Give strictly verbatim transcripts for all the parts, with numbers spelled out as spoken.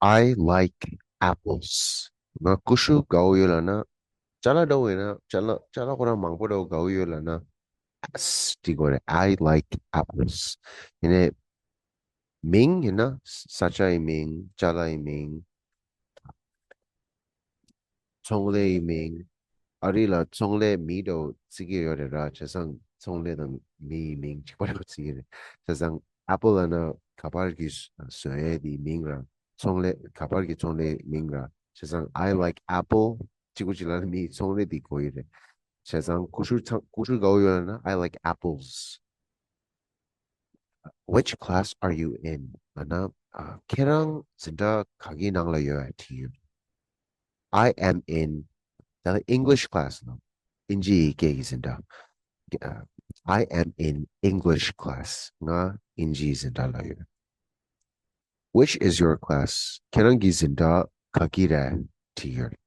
I like apples. ང་ཀུ་ཤུ་དགའ་བོ་ཡོད་ལབ་ན། ཅ་ལག་འདྲ་བོ་ཡིན་ན། ཅ་ལག་ཅ་ལག་ཁོ་རང་མང་པོ་འདྲ་བོ་དགའ་བོ་ཡོད་ལབ་ན། ཨེས་འབྲི་དགོས་རེད། I like apples. ཡིན་ནའི་མིང་ཡིན་ན། ས་ཆ་ཡི་མིང་། ཅ་ལག་ཡི་མིང་། ཚོང་ལས་ཡི་མིང་། ཨ་རི་ལ་ཚོང་ལས་མི་འདྲ་བོ་བརྩི་གི་ཡོད་རེད་ར། བྱས་ཙང་ཚོང་ལས་དང་མི་ཡི་མིང་གཅིག་པ་འདྲ་བོ་བརྩི་གི་རེད། བྱས་ཙང་apple ལབ་ན་ག་པར་གྱི་བཟོ་ཡས་དེའི་མིང་ར། ཚོང་ལས་ག་པར་གྱི་ཚོང་ལས་མིང་ར། བྱས་ཙང་I like apple གཅིག་པུ་གཅིག་ལབ་ན་མི་ཡི་ཚོང་ལས་དེ་གོ་ཡི་རེད། བྱས་ཙང་ཀུ་ཤུ་ཚང་ཀུ་ཤུ་དགའ་བོ་ཡོད་ན། I like apples. Which class are you in? ལབ་ན། ཨ། ཁྱེད་རང་འཛིན་གྲྭ་ག་གི་ནང་ལ་ཡོད་དྲིས་ཡོད། I am in the English class ལབ། དབྱིན་ཇི་ཡི་སྐད་ཀྱི་འཛིན་གྲྭ། ཨ། I am in English class. ང་དབྱིན་ཇིའི་འཛིན་གྲྭ་ལ་ཡོད། Which is your class? ཁྱེད་རང་གི་འཛིན་གྲྭ་ག་གི་རེད་དྲིས་ཡོད།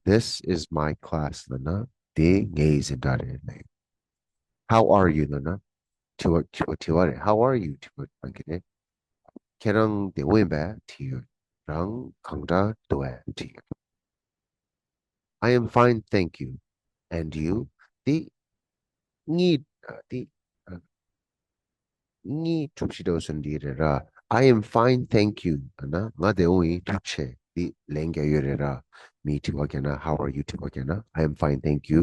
This is my class ལབ་ན་དེ་ངའི་འཛིན་གྲྭ་རེད་ལབ་ཡོད། How are you ལབ་ན་དྲི་བ་དྲི་བ་དྲི་བ་རེད། How are you དྲི་བ་ཧང་གི་རེད། ཁྱེད་རང་བདེ་པོ་ཡིན་པས་དྲིས་ཡོད། རང་གང་འདྲ་འདུག་པས་དྲིས་ཡོད། I am fine, thank you. And you? དེ་གཉིས། ཨ། དེ། ཨ། གཉིས་གྲུབ་ཤིག་འདྲ་བོ་བཟོས་འདི་རེད་ར། I am fine, thank you. ཨ་ན་ང་བདེ་པོ་ཡིན། ཐུགས་རྗེ་ཆེ། འདི་ལན་རྒྱག་ཡོད་རེད་ར། མིའི་དྲི་བ་རྒྱག་ན། How are you དྲི་བ་རྒྱག་ན། I am fine, thank you.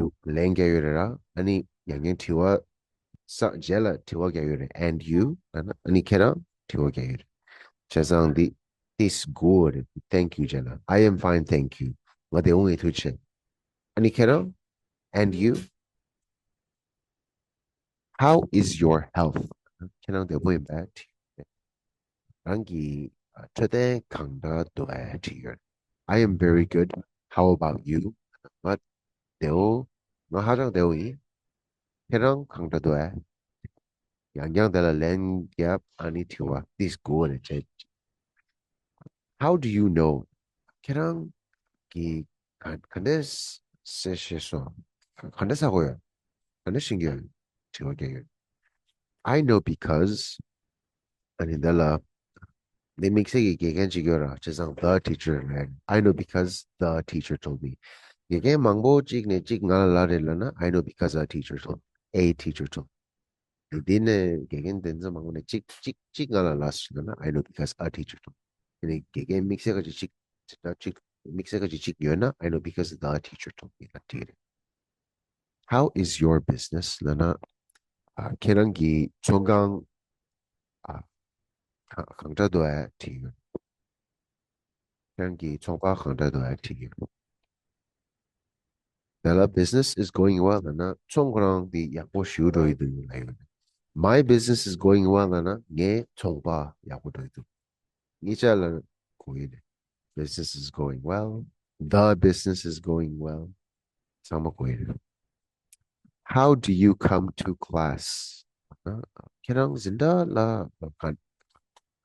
ལན་རྒྱག་ཡོད་རེད་ར། ཨ་ནི་ཡང་བསྐྱར་དྲི་བ་ས་རྗེས་ལ་དྲི་བ་རྒྱག་ཡོད་རེད། And you? ཨ་ན་ཨ་ནི་ཁྱེད་རང་དྲི་བ་རྒྱག་ཡོད་རེད། བྱས་ཙང་འདི། This good. Thank you རྗེས་ལ། I am fine, thank you. ང་བདེ་པོ་ཡིན། ཐུགས་རྗེ་ཆེ། ཨ་ནི་ཁྱེད་རང་། And you? How is your health? ཁྱེད་རང་བདེ་པོ་ཡིན་པས། རང་གི་འཕྲོད་བསྟེན་གང་འདྲ་འདུག་པས་དྲིས་ཡོད། I am very good. How about you? ང་བདེ་པོ། ང་ཧ་ཅང་བདེ་པོ་ཡིན། ཁྱེད་རང་གང་འདྲ་འདུག་པས། ཡང་བསྐྱར་དེ་ལ་ལན་རྒྱབ། ཨ་ནི་དྲི་བ། This good རེད་བྱས། How do you know? ཁྱེད་རང་གིས་ག་ག་འདྲས་གསལ་བཤད་སོང་། ག་འདྲས་གོ་ཡོད། ག་འདྲས་ཤེས་ཀྱི་ཡོད། དྲི་བ་རྒྱག་ཡོད། I know because. ཨ་ནི་འདི་ལ་འདི་དམིགས་བསལ་གྱི་དགེ་རྒན་ཅིག་ཡོད་ར། བྱས་ཙང་the teacher རེད། I know because the teacher told me. དགེ་རྒན་མང་པོ་གཅིག་ནས་གཅིག་ང་ལ་ལབ་རེད་ལབ་ན། I know because a teacher told me. A teacher told me. འདི་ནས་དགེ་རྒན་དེ་ཚོ་མང་པོ་ནས་གཅིག་གཅིག་གཅིག་ང་ལ་ལབ་སོང་ན། I know because a teacher told me. དེ་ནས་དགེ་རྒན་དམིགས་བསལ་ག་ཅིག་གཅིག་གཅིག་དམིགས་བསལ་ག་ཅིག་གཅིག་ཡོད་ན། I know because the teacher told me. ལབ་དེ་རེད། How is your business? ལབ་ན། ཨ། ཁྱེད་རང་གི་ཚོང་ཁང་། ཨ། ག་གང་འདྲ་འདུག་པས་དྲིས་ཡོད། ཁྱེད་རང་གི་ཚོང་པ་གང་འདྲ་འདུག་པས་དྲིས་ཡོད། དེ་ལ་business is going well ལབ་ན་ཚོང་ཁོ་རང་འདི་ཡག་པོ་ཞེ་པོ་འགྲོ་ཡི་འདུག་ལབ་ཡོད། My business is going well ལབ་ན་ངའི་ཚོང་པ་ཡག་པོ་འགྲོ་ཡི་འདུག་གཉིས་ཆ་ལ་གོ་ཡི་རེད། Business is going well. The business is going well. ཚང་མ་གོ་ཡི་རེད། How do you come to class? ཁྱེད་རང་འཛིན་གྲྭ་ལ་ག་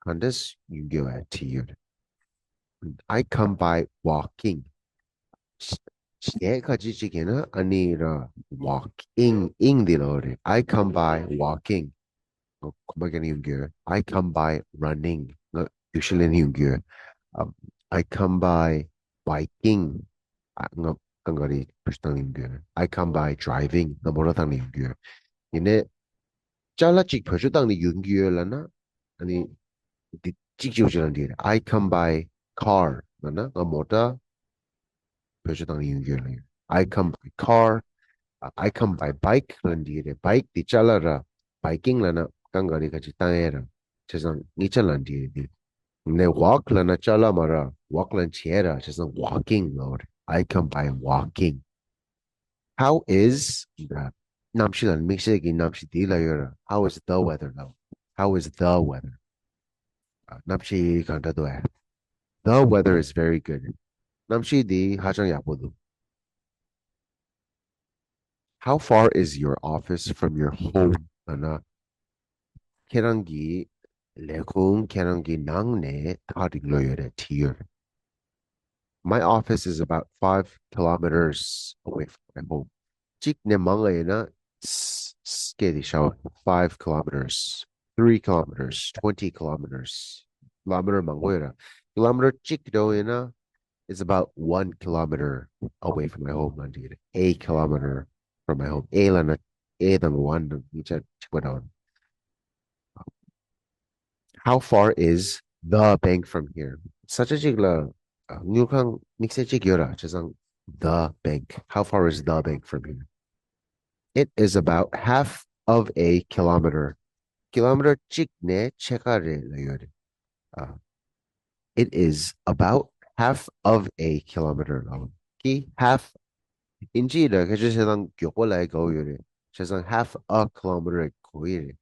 ག་འདྲས་ཡོང་གི་ཡོད་པས་དྲིས་ཡོད། I come by walking. གཞས་ཁ་ཅིག་ཅིག་ཡིན་ན་ཨ་ནི་ར། Walking. ing འདི་ལོ་རེད། I come by walking. ཁོམ་པ་བརྒྱབ་ནས་ཡོང་གི་ཡོད། I come by running. ང་རྡུལ་ཤུགས་ལེན་ནས་ཡོང་གི་ཡོད། ཨམ། I come by biking. ཨ། ང་རྐང་ག་རེ་བེད་སྤྱོད་བཏང་ནས་ཡོང་གི་ཡོད། I come by driving. ང་མོ་ཊ་བཏང་ནས་ཡོང་གི་ཡོད། ཡིན་ནའི་ཅ་ལག་ཅིག་བེད་སྤྱོད་བཏང་ནས་ཡོང་གི་ཡོད་ལབ་ན། ཨ་ནི་འདི་གཅིག་གཅིག་བྱས་ལབ་འདི་རེད། I come by car ལབ་ན་ང་མོ་ཊ་བེད་སྤྱོད་བཏང་ནས་ཡོང་གི་ཡོད་ལབ་ཡོད། I come by car. I come by bike ལབ་འདི་རེད། Bike འདི་ཅ་ལག་ར། Biking ལབ་ན་རྐང་ག་རེ་ག་ཅིག་བཏང་ཡས་ར། བྱས་ཙང་གཉིས་ཆ་ལབ་འདི་རེད། འདི་ནས་walk ལབ་ན་ཅ་ལག་མ་ར། Walk ལབ་ན་བྱས་ར། བྱས་ཙང་walking ལབ་རེད། I come by walking. How is གནམ་གཤིས་ལ་དམིགས་བསལ་གྱི་གནམ་གཤིས་འདི་ལ་ཡོད་ར། How is the weather ལ། How is the weather? གནམ་གཤིས་གང་འདྲ་འདུག་ཨེ། The weather is very good. གནམ་གཤིས་འདི་ཧ་ཅང་ཡག་པོ་འདུག How far is your office from your home? ལབ་ན། ཁྱེད་རང་གི་ལས་ཁུངས་ཁྱེད་རང་གི་ནང་ནས་ཐག་རིང་ལོས་ཡོད་རེད་དྲིས་ཡོད། My office is about five kilometers away from my home. གཅིག་ནས་མང་ང་ཡིན་ན་ས་ས་སྐད་དེ་ཤའོ། Five kilometers, three kilometers, twenty kilometers. kilometer མང་པོ་ཡོད་ར། kilometer གཅིག་འདྲ་བོ་ཡིན་ན། It's about one kilometer away from my home ལབ་འགྲིག་རེད། A kilometer from my home. A ལབ་ན་A དང་one དང་གཉིས་ཆ་གཅིག་པ་འདྲ་བོ། How far is the bank from here? ས་ཆ་གཅིག་ལ་ཨ་དངུལ་ཁང་དམིགས་བསལ་གཅིག་ཡོད་ར། བྱས་ཙང་the bank. How far is the bank from here? It is about half of a kilometer. kilometer གཅིག་ནས་ཕྱེད་ཀ་རེད་ལབ་ཡོད་རེད། ཨ། It is about half of a kilometer ལབ་ཀྱི་half ཨིན་ཇི་ལ་ཁ་ཆེ་བྱས་ཙང་མགྱོགས་པོ་ལབ་ཡ་དགའ་བོ་ཡོད་རེད། བྱས་ཙང་half a kilometer གོ་ཡི་རེད།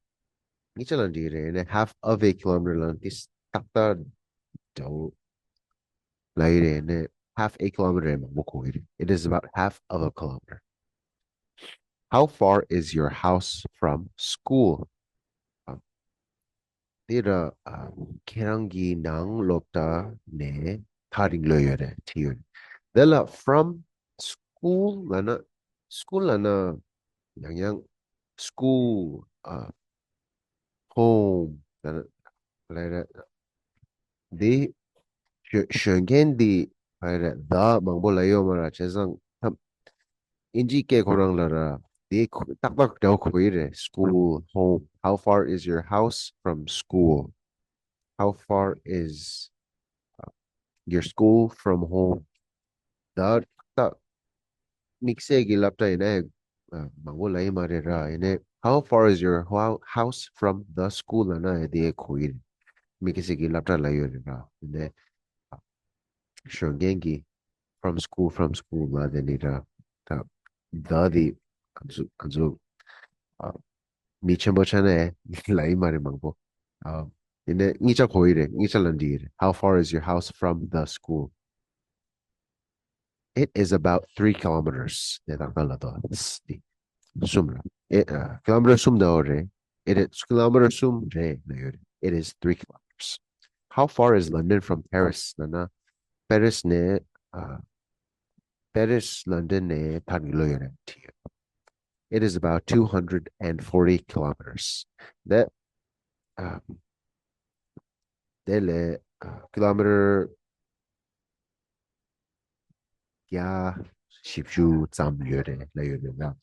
ངེད་ཅག་ལ་འགྲིག་རེད་ནས་half of a kilometer ལབ་ན་ཏིས་ཏག་ཏག་འདྲ་བོ་ལབ་ཡི་རེད་ནས་half a kilometer མང་པོ་གོ་གི་རེད། It is about half of a kilometer. How far is your house from school? དེ་ར་ཨ་ཁྱེད་རང་གི་ནང་སློབ་གྲྭ་ནས་ཐག་རིང་ལོས་ཡོད་རེད་བྲིས་ཡོད་རེད། དེ་ལ་from school ལབ་ན་school ལབ་ན་ཡང་ཡང་school ཨ་home ལབ་ན་ལབ་རེད། འདི་ཞོ་ཞོན་མཁན་འདི་ལབ་རེད། the མང་པོ་ལབ་ཡོད་མ་ར། བྱས་ཙང་ཨིན་ཇི་སྐད་ཁོ་རང་ལ་ར་དེ་ཁོ་ཏག་ཏག་འདྲ་བོ་གོ་ཡི་རེད། School, home. How far is your house from school? How far is your school from home? ད་ད་དམིགས་བསལ་གྱི་སློབ་གྲྭ་ཡིན་ན་ཨ་མང་པོ་ལབ་ཡི་མ་རེད་ར། ཡིན་ནའི་How far is your hou- house from the school ལབ་ན་ཨ་དེ་གོ་ཡི་རེད། དམིགས་བསལ་གྱི་སློབ་གྲྭ་ལབ་ཡོད་རེད་ར། ཡིན་ནའི་ཞོན་མཁན་གྱི་from school, from school ལབ་དེ་ནི་ར། ད་ད་དེ་ང་ཚོ་ང་ཚོ་ཨ་མི་ཆེན་པོ་ཆགས་ན་ལབ་ཡི་མ་རེད་མང་པོ། ཨ་ཡིན་ནའི་གཉིས་ཆ་གོ་ཡི་རེད། གཉིས་ཆ་ལབ་འགྲིག་ཡི་རེད། How far is your house from the school? It is about three kilometers. དེ་དང་ག་ལ་དོ་འདི་གསུམ་ར། ཨེ་ཨ་kilometer གསུམ་འདྲ་བོ་རེད། It is kilometer གསུམ་རེད་ལབ་ཡོད་རེད། It is three kilometers. How far is London from Paris? ལབ་ན་པེ་རིས་ནས་ཨ་པེ་རིས་ལོན་ཌོན་ནས་ཐག་རིང་ལོས་ཡོད་རེད་བྲིས་ཡོད། It is about two hundred and forty kilometers. དེ་ཨ་དེ་ལས་ཨ་kilometer བརྒྱ་བཞི་བཅུ་ཙམ་ཡོད་རེད་ལབ་ཡོད་རེད་ལ།